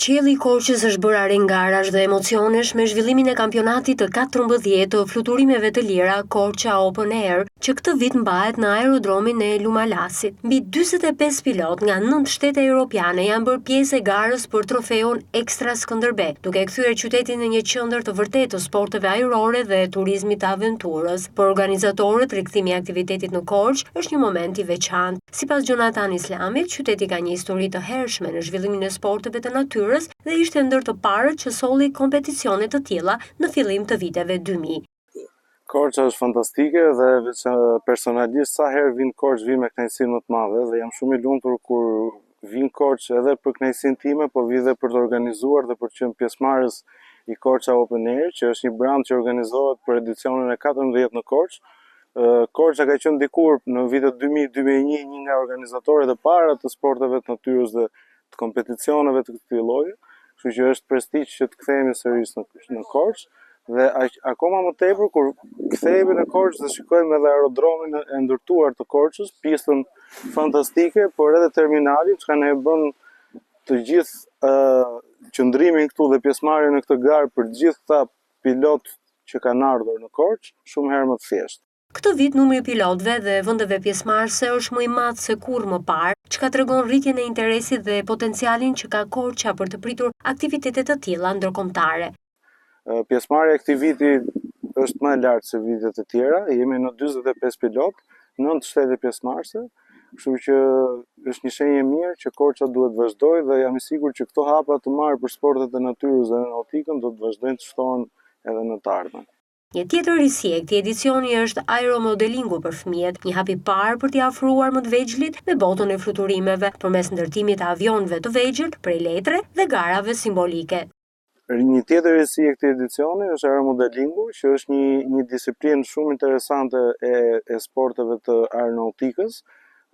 Qielli i Korçës është bërë arenë garash dhe emocionesh me zhvillimin e kampionatit të 14 të fluturimeve të lira Korça Open Air, që këtë vit mbahet në aerodromin e Lumalasit. Mbi 45 pilotë nga 9 shtete europiane janë bërë pjesë e garës për trofeun Ekstra Skënderbe, duke kthyer qytetin në një qendër të vërtetë të sporteve ajrore dhe turizmit të aventurës. Për organizatorët, rikthimi i aktivitetit në Korçë është një moment i veçantë. Sipas Jonathan Islamit, qyteti ka një histori të hershme në zhvillimin e sporteve të natyrës dhe ishte ndër të parët që solli kompeticione të tilla në fillim të viteve 2000. Korça është fantastike dhe veç personalisht sa herë vij në Korçë vij me kënaqësinë më të madhe dhe jam shumë i lumtur kur vij në Korçë edhe për kënaqësinë time, po vij dhe për të organizuar dhe për të qenë pjesëmarrës i Korça Open Air, që është një brand që organizohet për edicionin e 14 në Korçë. Korça ka qenë dikur në vitet 2000-2001 një nga organizatorët e para të sporteve të natyrës dhe të kompeticioneve të këtij lloji, kështu që është prestigj që të kthehemi sërish në, në Korçë dhe akoma më tepër kur kthehemi në Korçë dhe shikojmë edhe aerodromin e ndërtuar të Korçës, pistën fantastike, por edhe terminalin, çka ne e bën të gjithë uh, qëndrimin këtu dhe pjesëmarrjen në këtë garë për të gjithë këta pilotë që kanë ardhur në Korçë, shumë herë më të thjeshtë. Këtë vit numri i pilotëve dhe vendeve pjesëmarrëse është më i madh se kurrë më parë, çka tregon rritjen e interesit dhe potencialin që ka Korça për të pritur aktivitete të tilla ndërkombëtare. Pjesëmarrja e këtij viti është më e lartë se vitet e tjera, jemi në 45 pilotë, 9 shtete pjesëmarrëse, kështu që është një shenjë e mirë që Korça duhet të vazhdojë dhe jam i sigurt që këto hapa të marrë për sportet e natyrës dhe aeronautikën do të vazhdojnë të shtohen edhe në të ardhmen. Një tjetër risi e këtij edicioni është aeromodelingu për fëmijët, një hap i parë për t'i afruar më të vegjlit me botën e fluturimeve përmes ndërtimit të avionëve të vegjël prej letre dhe garave simbolike. Një tjetër risi e këtij edicioni është aeromodelingu, që është një një disiplinë shumë interesante e e sporteve të aeronautikës.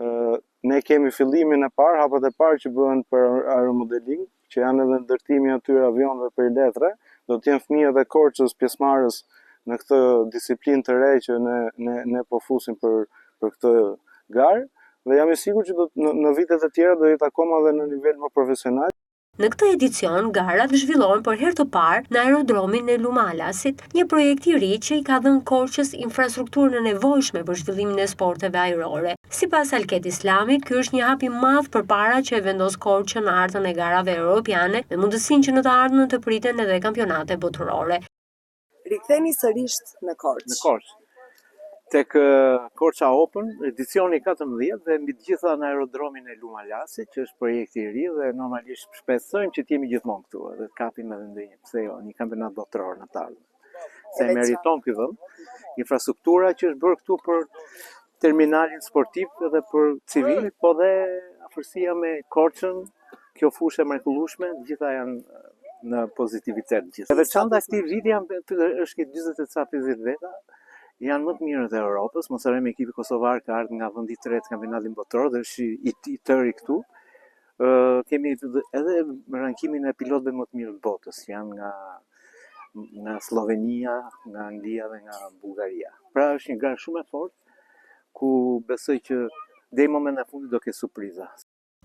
Ë ne kemi fillimin e parë, hapat e parë që bëhen për aeromodeling, që janë edhe ndërtimi i atyre avionëve prej letre, do të jenë fëmijët e Korçës pjesëmarrës në këtë disiplinë të re që ne ne ne po fusim për për këtë garë dhe jam i sigurt që do në, në vitet e tjera do jetë akoma edhe në nivel më profesional. Në këtë edicion, garat zhvillohen për herë të parë në aerodromin e Lumalasit, një projekt i ri që i ka dhënë Korçës infrastrukturën e nevojshme për zhvillimin e sporteve ajrore. Sipas Alket Islamit, ky është një hap i madh përpara që e vendos Korçën në hartën e garave europiane, me mundësinë që në të ardhmen të priten edhe kampionate botërore. Rikthehemi sërish në Korçë. Në Korçë. Tek Korça Open, edicioni 14 dhe mbi të gjitha në aerodromin e Lumalasit, që është projekti i ri dhe normalisht shpresojmë që të jemi gjithmonë këtu edhe të kapim edhe ndonjë, pse jo, një kampionat botëror në të ardhmen. Se e meriton ky vend. Infrastruktura që është bërë këtu për terminalin sportiv edhe për civil, po dhe afërsia me Korçën, kjo fushë e mrekullueshme, të gjitha janë në pozitivitet gjithë. E veçanta e këtij viti janë është një 40 e ca 50 veta, janë më të mirët e Europës, mos harrojmë ekipi kosovar ka ardhur nga vendi i tretë në kampionatin botëror dhe është i, i tëri këtu. Ë kemi edhe rankimin e pilotëve më të mirë të botës, që janë nga nga Sllovenia, nga Anglia dhe nga Bullgaria. Pra është një garë shumë e fortë ku besoj që deri në momentin e fundit do ketë surpriza.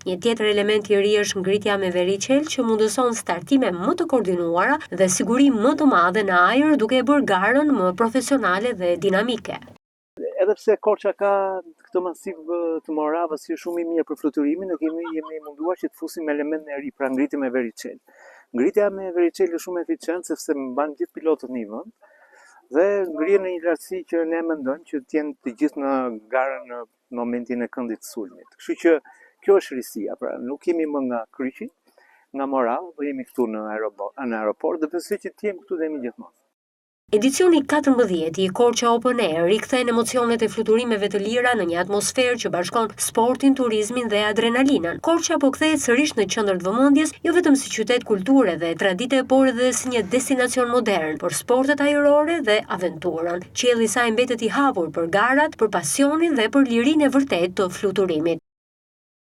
Një tjetër element i ri është ngritja me veriçel që mundëson startime më të koordinuara dhe siguri më të madhe në ajër duke e bërë garën më profesionale dhe dinamike. Edhe pse Korça ka këtë masiv të Moravës që është shumë i mirë për fluturimin, ne kemi jemi munduar që të fusim elementin e ri, pra ngritje me veriçel. Ngritja me veriçel është shumë eficiente sepse mban gjithë pilotët në një vend dhe ngrihen në një lartësi që ne mendojmë që të jenë të gjithë në garën në momentin e këndit të sulmit. Kështu që kjo është risia, pra nuk jemi më nga kryqi, nga Morava, po jemi këtu në aeroport, në aeroport dhe besoj që të jemi këtu dhe jemi gjithmonë. Edicioni 14 i Korça Open Air rikthen emocionet e fluturimeve të lira në një atmosferë që bashkon sportin, turizmin dhe adrenalinën. Korça po kthehet sërish në qendër të vëmendjes, jo vetëm si qytet kulture dhe tradite, por edhe si një destinacion modern për sportet ajrore dhe aventurën. Qielli i saj mbetet i hapur për garat, për pasionin dhe për lirinë e vërtetë të fluturimit.